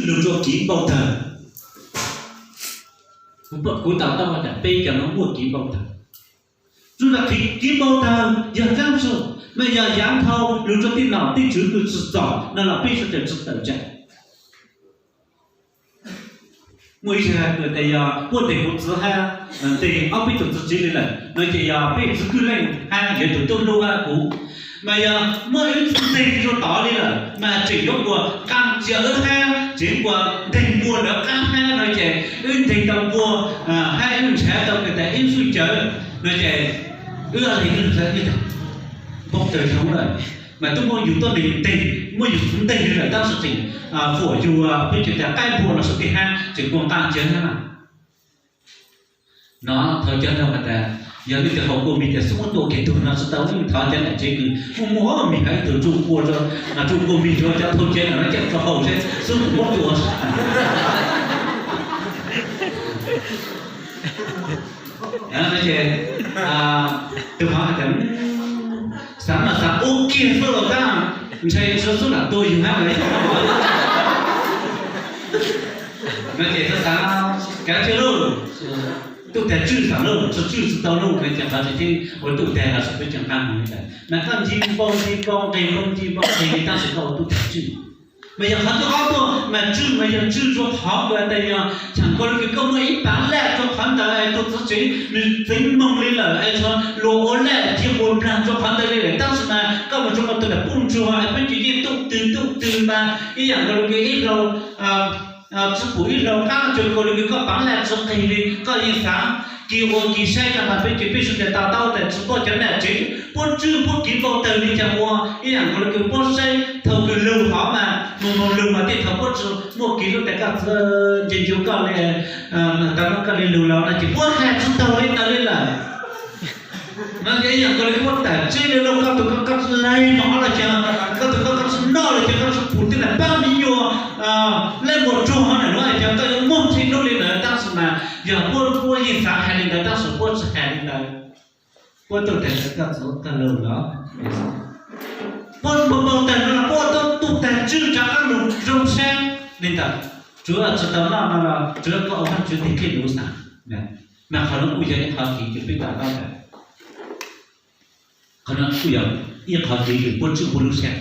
lug rua kiv npau tawg. Kuv to taub tas peb cov nuav muaj kiv npau tawg. Txug tas kiv npau tawg yog dlaab tsi? Mas yog yaav dhau lug rua tej nom tej tswv kws tsi txom no los peb sawv daws tsi tawm tsam. Muaj ib zag tas yog puab ntes kuv txiv hab ntes ob peb tug txiv tsev li lawm no ces yog peb txiv kwj leej hab yuav tug tub hlub hab kuv. Mas yog muab wb txiv ntes rua tod li lawm mas tseem yuav muaj qaa cia wb hab tseem muaj nteeg npua ntawd qaab hab no ces wb nteeg tau npua hab wb nrhav tau tas ib xuj cawv no ces wb le npau tawg zoo lawm. Mas tub muab yug tuab neeg nteeg, muab yug txiv nteeg li lawm tab sis tseem fuam yug peb tseem tas qaib npua los sab tej hab tseem muaj qaa cia hab na. No thov cov nraug has tas yog leej twg haus kua mis tas xub muab tua kiag tug no tsi tau, leej thov cov nam tsev kws muaj muaj mis hab tug tsuj kua, tsuj kua mis rua cov thau cawv no coj rua haus seb xub muab tua. Tug hov has tas xaav mas xaav ua kiag xwb los tab ntshai tsi xub lam tua yug hab. No ces xaav kav tsij lauj, tuaj tag tswj xaam lauj, tsi tswj tsi tau lauj no ces qhov tseem ceeb ua tuaj tag los sis peb tseem nqaa moog li ntawd. Mas koj nce npau nce npau nqeg npau nce npau nqeg li tab sis koj ua tuaj tag tswj. Mas yog qhov thib ob tuaj mas tswj mas yog tswj rua qhov kws tas yog thaam kws koj muaj ib paav laj rua qhov ntawd es tug txiv tsev nws txeev moog li lawm es luas ua laj ci quas nplaag rua qhov ntawd li lawm tab sis mas koj mus rua qhov twg tas puj ntsuag es peb tseem yeej tuj twg tuj twg mas ib yaam nkaus li kws ib hlau tsi pum ib hlau qaab, tsuas nkaus li kws koj paav laj tsi qig li koj yeej xaav kis ua kis saib no mas peb ces peb sawv daws to taub tas tsi paub cov nam tsev puab tswj puab kiv npau tawg li cas ua ib yaam nkaus li kws puab saib thaum kws lug hov mas moog moog lug mas tej thaum puab tsi muaj kiv lub tas koj txiv nce ncu koj li, tas muab koj li lug los no ces puab has tsi taug li ntawd li lawm. No ces ib yaam nkaus li puab tas tswj li lauj, koj tug koj koj tsi laig mov los cas, koj tug koj koj tsi noj los cas, koj tsi pum tej nam paab me nyuam laj npua tsuag hov nam nuav cas koj yuav moog tsheej lub li ntawd tab sis mas yog puab puab yeej xaav has li ntawd tab sis puab tsi has li ntawd. Puab tuaj tag koj txiv koj lug los puab npau npau tawg no puab tuaj tuaj tag tswj rov qaab lug zoo sab li ntawd. Tsuav tsi tau noj no los tsuav koj ua Vaajtswv tig kheej lug xaav. Mas qhov nuav kuj yog ib qhov kiv kws peb to taub tas, qhov nuav kuj yog ib qhov kiv kws puab tswj puab lub sab.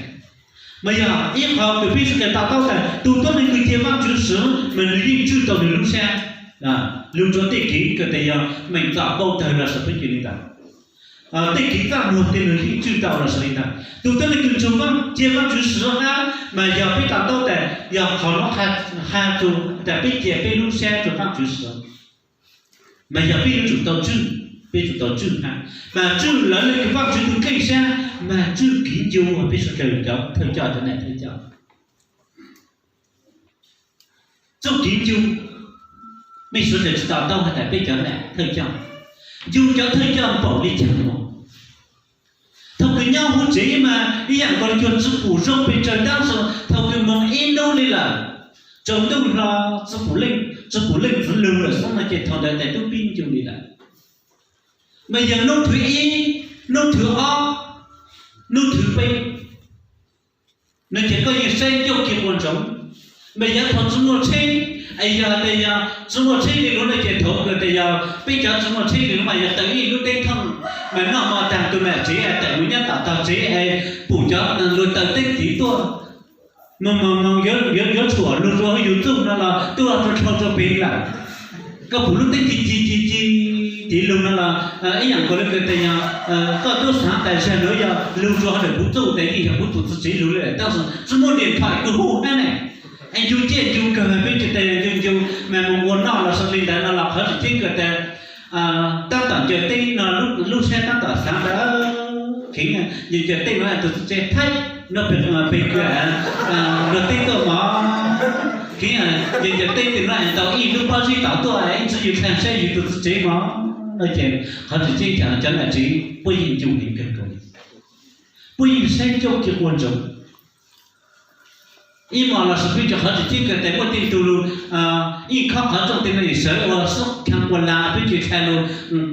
Mas yog ib qhov kws peb sawv daws to taub tas tug tuab neeg kws cia Vaajtswv swv mas nws yeej tswj tau nws lub sab. Lug rua tej kiv kws tas yog meem txom npau tawg los sis peb cia li ntawd, tej kiv txaj muag tej nws yeej tswj tau los sis li ntawd. Tug tuab neeg kws ntsoog cia Vaajtswv swv hab mas yog peb to taub tas yog qhov nuav has txug tas peb cia peb lub sab rua Vaajtswv swv. Mas yog peb yuav tsum tau tswj, peb tsum tau tswj hab mas tswj lawv le kws Vaajtswv tug kheej sab mas tswj kiv ncu peb sawv daws cov thawj coj, cov nam thawj coj. Txuj kiv ncu, mej sawv daws tsi to taub has tas peb cov nam thawj coj, ncu cov thawj coj npaum li caag no. Thaum kws nyob huv tsev mas ib yaam nkaus li cuag tsi pum zoo pes tsawg tab sis thaum kws moog ib nub li lawm, tsaus ntuj hlo tsi pum leej txiv lug lawm xwb no ces thaum ntawd tas tub pib ncu li lawm. Mas yog nub thwv ib, nub thwv ob, nub thwv peb no ces koj yeej saib ncauj kiag ua ntsoov. Mas yog thaum tsi muaj tsheb, es yog tas yog tsi muaj tsheb li lug no ces thaum kws tas yog peb cov tsi muaj tsheb li lug mas yog taws ib lub teb thooj, mas noj hmo tag tug nam tsev tawm mus nyob tom tog tsev es pum cov luag taws teb tiv tuaj, moog moog moog yuav tshuam lug rua yug txuj no los tub rua rua peg lawm. Koj pum lub teb ci ci ci ci tiv lug no los ib yaam nkaus li kws tas yog koj tub xaav tas zag nuav yog lug rua hov ntawm kuv txuj tas yeej yog kuv tug txiv tsev lug li lawm tab sis tsi muaj diam thawm kws hu hab ne. Es ncu ciaj ncu kawg peb tsi tas ncu ncu mas moog ua noj los sis li ntawd no los qhov tseem ceeb kws tas tab tom ncaws teb no lub sab tab tom xaav tas kheev ncaws teb nuav tug txiv tsev thaib no peg kws luag teb tuaj mog, kheev ncaws teb tug nuav tau ib lub pob zeb tom tuaj ib ntsis yug dlaag saib yug tug txiv tsev mog. No ces qhov tseem ceeb tas cov nam tsev puab yeej ncu heev kawg nkaus li, puab yeej saib ncauj kiag ua ntsoov. Ib mos los sis peb cov qhov tseem ceeb kws tas muaj tej tug lug ib khob qhov rooj tej no sawv ua xub khav ua laj peb tsi dlha lug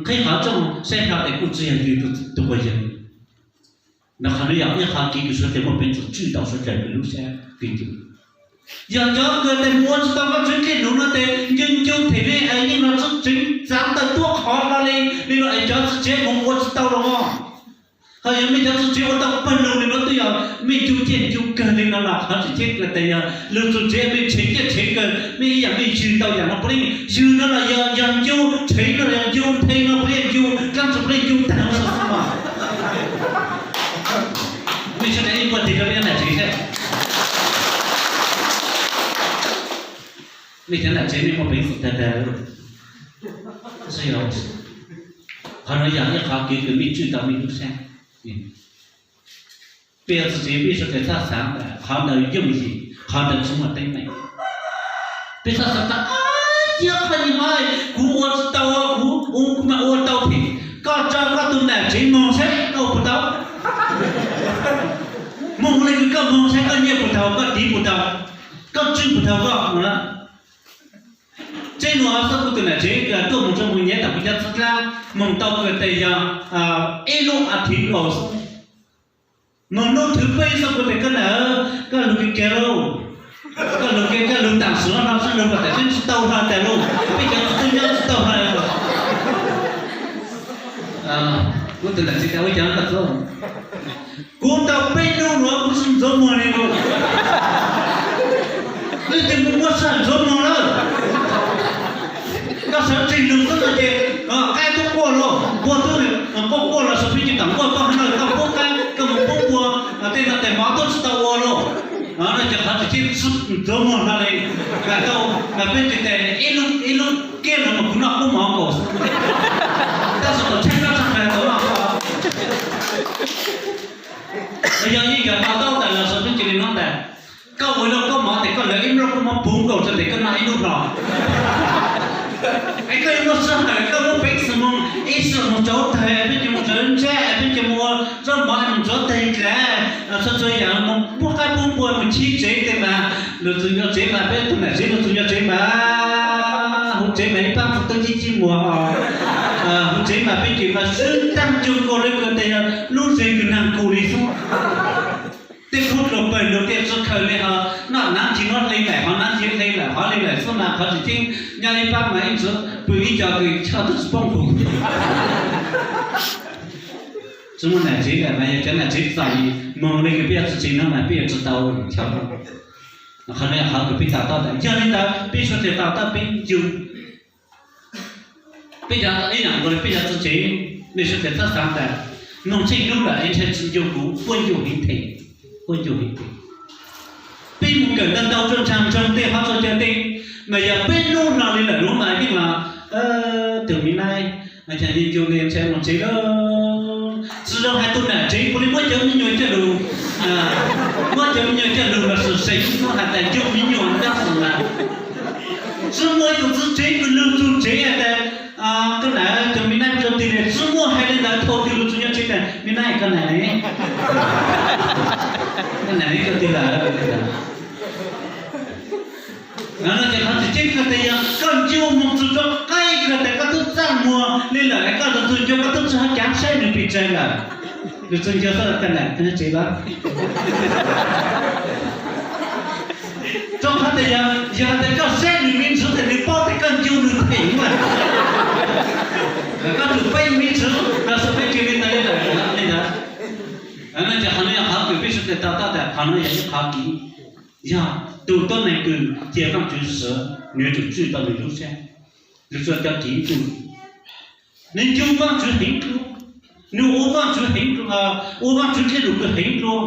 qhib qhov rooj saib hlo tas kuj tsi yog yug tug quas yawg. No qhov nuav yog ib qhov kiv kws suav dlawg muaj peev xwm tswj tau suav dlawg kws lub sab kws ncu. Yog cov kws tes mus ua tsis tau koj tsev dlej nuv no tes ncu ncu them li es yeej los tseev txav taw tuab qhov hlo li, li no es cov txiv tsev mus ua tsis tau los. Ho yog mej cov txiv tsev ua tau pawg lug li no twb yog mej ncu ciaj ncu kawg li no los qhov tseem ceeb kawg tes yog lug txug tsev mej tshev ciaj tshev kawg, mej ib yam mej ywg tau yam no puav leej ywg no los yog, yog ncu tshev no los yog ncu nthe no puav leej ncu, dlaab tsi puav leej ncu tag no xwb mas. Mej sawv daws ib puag tig rau mej nam tsev seb. Mej cov nam tsev mej muaj peev xwm tag tag. Qhov no yog ib qhov kev kws mej tswj tau mej lub sab. Peb yog txiv tsev peb sawv daws txhob xaav tas qhov ntawd yooj yim, qhov ntawd tsis muaj teeb meem. Peb txhob xaav tas, cia qhov yim hov kuv ua tsis tau, kuv, kuv, kuv mam ua tau them. Koj tso koj tus nam tsev moog seb koj puas tau. Moog le kws koj moog seb koj nyiaj puas tau, koj tiv puas tau, koj tswj puas tau koj no. Tseeb nuav xwb kuv tus nam tsev tuaj moog rua moog nyav tom kuv cov txhab dlab moog tau kws tes yog ib lub as thiv nkaus xwb. Moog nub thwv peb xwb kuv tes koj nam, koj lug kiag lauj, koj lug kiag, koj lug taam sim no xwb lug kom tas peb tsis tau hlo tas lauj, peb cov tub nyob tsis tau hlo. Kuv tus nam tsev tas ua cas koj txhob, kuv tau peb nub nuav kuv tsi ntxuav muag li lauj. Wb tes mus muab sab ntxuav muag lawm. Koj sawv tsees lug xwb no ces qaib tub quaj lauj, npua tub quaj quaj los sawv peb tsis tau nquaj koj hab no, koj pub qaib koj mus pub npua, tej no tes mov tub tsis tau ua lauj. No ces qhov tseem ceeb tsi ntxuav muag hlo li. Mas tau, mas peb tes tes ib lub, ib lub kiab no mas kuv noj kub mov nkaus xwb. Tab sis tau tshaib plab tshaib plawg tau noj koj. Yog yeej yog to taub tas los sawv peb cia li nyob tas. Koj ua lub kub mov tes koj lawv ib lub kub mov puv nkaus rua tes koj noj ib lub hlo. Es koj yuav muaj sij hawm, koj muaj peev xwm moog ib sij moog tsauv tawg, peb cia moog tsawv ntsab, peb cia moog ua zaub mov moog ntxuav teg dlav, txhua txhua yaam moog pub qaib pub npua moog chib tsev tes mas lug txug nyob tsev mas peb tug nam tsev lug txug nyob tsev mas huv tsev mas ib paab tug tub cib cib muag, huv tsev mas peb cia mas swb taag ncu nkaus le kws tes yog lub zeeg kws naag kuv li xwb. Tej khub dluag pawg lug tej tsi khaws le ho noj naav tsi nov le lawm, ho naav tsi le lawm, ho le lawm xwb mas qhov tseem ceeb nyob ib paab mas ib txwv pw ib co kws choj tub tsi poob kuv. Tsi muaj nam tsev lawm mas yog cov nam tsev txom nyem moog le kws peb yuav txiv tsev no mas peb yuav tsi tau choj. Qhov no qhov kws peb to taub tas, yog le ntawd peb suav dlawg to taub peb ncu. Peb cov ib yaam nkaus le peb cov txiv tsev, mej suav dlawg txhob xaav tas moog tsheej nub lawm es ntshai tsi ncu kuv, puab ncu heev tes, puab ncu heev tes. Peb mus kawm ntau ntau rua nraag nroog tej hov rua cawv tej, mas yog peb nub hlo li lawm nuav mas yeej los tug mi naib, cas yeej ncu le ntshai moog tsev lawm. Tsi zoo hais tug nam tsev puav leej muab cov me nyuam coj lug, muab cov me nyuam coj lug los sim seev xwb has tas ncu me nyuam ntab sim mas. Tsi muaj ib tug txiv tsev kws lug txug tsev has tas, koj nam, cov mi naib koj tig le, tsi muaj hais le ntawd. Thaum twg lug txug nyob tsev tas mi naib koj nam ne, koj nam ne koj tig lawm. No ces qhov tseem ceeb kawg tes yog koj ncu moog txug rua qaib kawg tes koj tub txaj muag le lawm, koj lug txug ncu koj tub tsi ho caav saib nwg pes tsawg lawm. Lug txug ncu xwb koj nam tsev lawm. Rua qhov tes yog, yog tes koj saib nwg me ntsis tes nwg paub tes koj ncu nwg theem lawm. Koj tug peb me ntsis los xwb peb tsi le ntawd le lawm li ntawd. No ces qhov no yog qhov kws peb suav dlawg to taub tas qhov no yog ib qhov kiv. Yog tug tuab neeg kws cia Vaajtswv swv, nwg yuav tsum tswj tau nwg lub sab. Lug txug cov kiv tug, nwg ncu Vaajtswv heev dlua, nwg ua Vaajtswv heev dlua, ua Vaajtswv dlej lug kws heev dlua.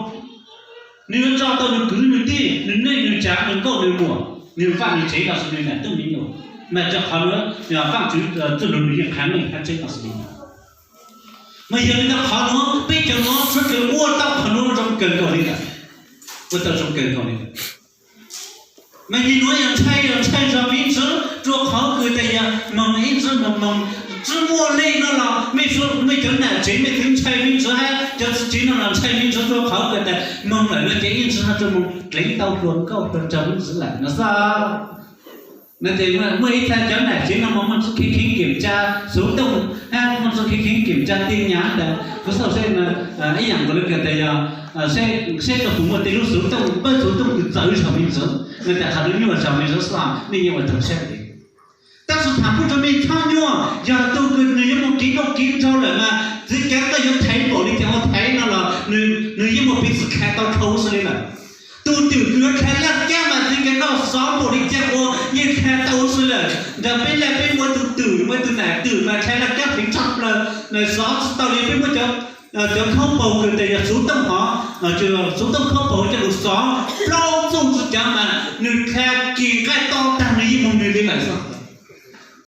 Nwg yuav tso tau nwg kwv nwg tij, nwg neej nwg tsav, nwg nkauj nwg muam, nwg vaaj nwg tsev los sis nwg nam tub me nyuam, mas rua qhov nuav Vaajtswv txuj lug nwg yeej qha meej hab tseeb los sis li. Mas yog le ntawd qhov nuav peb cov nuav suav dlawg ua tau qhov nuav zoo kawg nkaus li lawm, ua tau zoo kawg nkaus li lawm. Mas yog nuav yog ntshai, yog ntshai zog me ntsis, rua qhov kws tas yog moog ib ntsis moog moog, tsi muaj le no los mej, mej cov nam tsev mej txhad ntshai me ntsis hab cov txiv tsev no los ntshai me ntsis rua qhov kws tas moog lawm no ces ib ntsis no rua moog dleev tau hluas nkauj hluas nraug me ntsis lawm no xwb. No ces muaj ib txha cov nam tsev no mas muaj txuj kheev kheev kiểm tra số đông hab muaj txuj kheev kheev kiểm tra tin nhắn ntawd, kuv xauj seb ib yaam nkaus le kws tas yog seb puas muaj tej lub xuv tooj, pab xuv tooj kws txawv zog me ntsis, nws tas qhov lub nyuaj zog me ntsis xwb, nej yeej ua tau saib li. Tab sis tham pub rau mej choj nyuaj, yog tus kws nws yuav mus kev nkauj kev nraug lawm mas txiv kev nkauj yuav thaiv npaum li cas ua thaiv no los nws yeej muaj peev xwm kha tau dhau xwb li lawm. Tus twm kws yuav kha laj kab mas txiv kev nkauj xov npaum li cas ua yeej kha tau xwb lawm. Ntawm peb laj peb muaj tus twm, muaj tus nam twm mas kha laj kab heev tshaj plaws, xov tsis tau li. Peb muaj cov khaub paug kws tes yog xuv tooj hov, xuv tooj khaub paug coj lug xov plaub txuj tsi cov mas nws kha kis nqaij to tag.